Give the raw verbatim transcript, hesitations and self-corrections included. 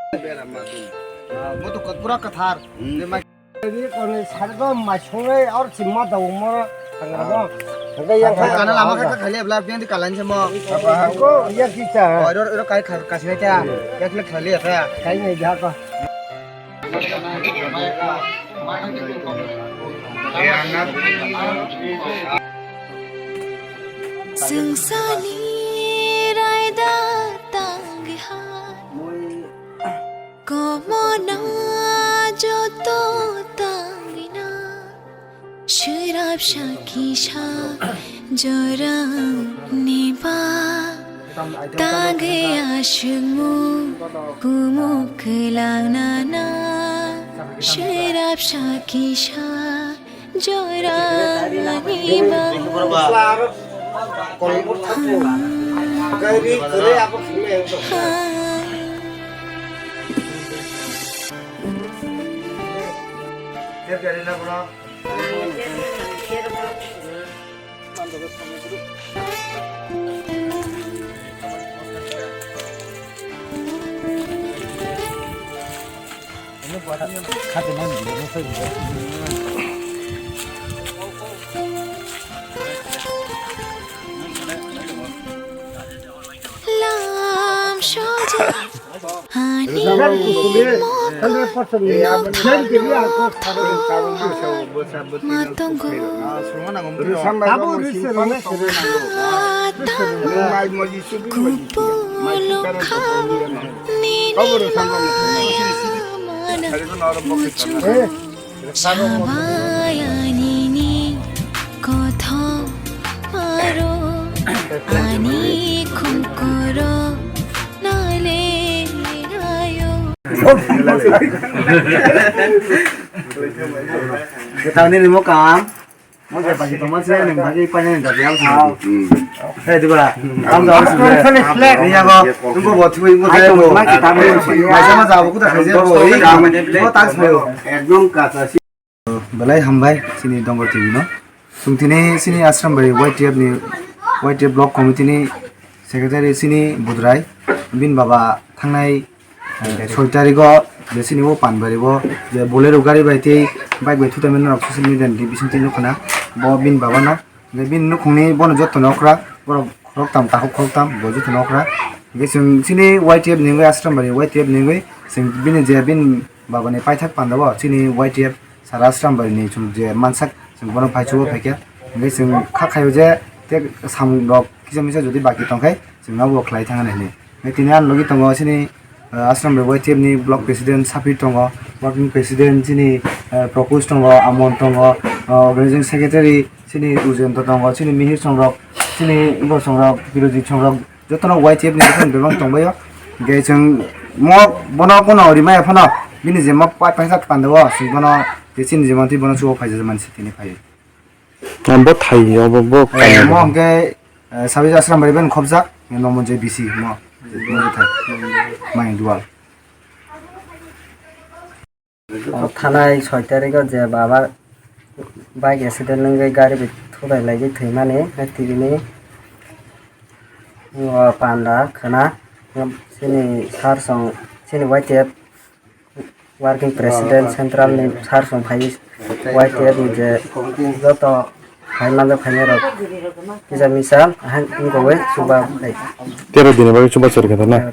Moto kot pura kathar. Hmm. Ni konwi sargo mai songnai or chimma daw mo tangra bo. Hwnkhe yang kha. Kana lama kha khali abla biyan di kalan se mo. Ko ya kita. Oro oro kai khar kasne ta. Ya khle khali ya kha. Kai nai ja ko. Sungsani raida tangha. Komona joto tangina, sirap sakisa jora niba, tangwi aswkmu kumuk kwlangnana, sirap sakisa jora niba. Lam soja ani mo matong go. Kupulo kha nini maya mana muchung. Sabai ani ni kothom aro ani khungkoro nale nayo. Tangni ni mo kam. Mo je bagi tongma se nang bagi paina ni dabi ang. He diba? Ang jawab sih. Ni ya ko. Tunggu buat tunggu tunggu. Mai sama jawab aku tak kerja ko. Ini tak semua. Ekdom kata si. Belai hambai sini Dongor T V no. Chwng tini sini Ashram Bari Y T F ni, Y T F Block Committee ni Secretary sini Budrai, bin baba thangnai, eh, soi tarikh o je sini o Panbari o je Bolero gari bai tei bike bai thuthaimani rok social media ni bising twi nukha na bo bin baba no. Hwnkhe bini nukhungni bono joto ni okra, borok khoroktham, takhuk khoroktham, bo joto ni okra. Hwnkhe chwng chini Y T F ni wngwi, Ashram Bari Y T F ni wngwi, chwng bini je bini baba ni paithak panda o chini Y T F sara Ashram Bari ni chwng je mansak, chwng bono phaichugo phaikha. Hwnkhe chwng kha khaio je tei samung rok kisa misa jodi baki tongkhai, chwng abo khlai thangna hinwi. Hwnkhe tini ani logi tongo chini, ah, Ashram Bari Y T F ni block president Sapir tongo, working president chini, ah, Propose tongo, Amon tongo, ah, organizing secretary chini Ujento tongo, chini Mihir songrok, chini Igor songrok, Birojit songrok, jotono Y T F ni jotono bebak tongbaio. Hwnkhe chwng mo bono bono rimaya phano bini je mo pa-, paisa panda o chwng bono je chini je mantwi bono chuo phaijak mani se tini phai. Bo thai obo bo. Eh, mo hwnkhe, eh, Sabi Ashram Bari ben khobjak, nomo je bisi mo, mo je thai. Mai dual. O thanai soi tarikh o je baba bike accident wngwi gari bai thubai laigwi thwimani, tini o panda khwna chini sir song, chini Y T F working president central ni sir song phai Y T F ni je joto hai manjak phainai rok kisa misa hai wngkogwi chuba phai. Tero dini bagwi chuba chori kha na?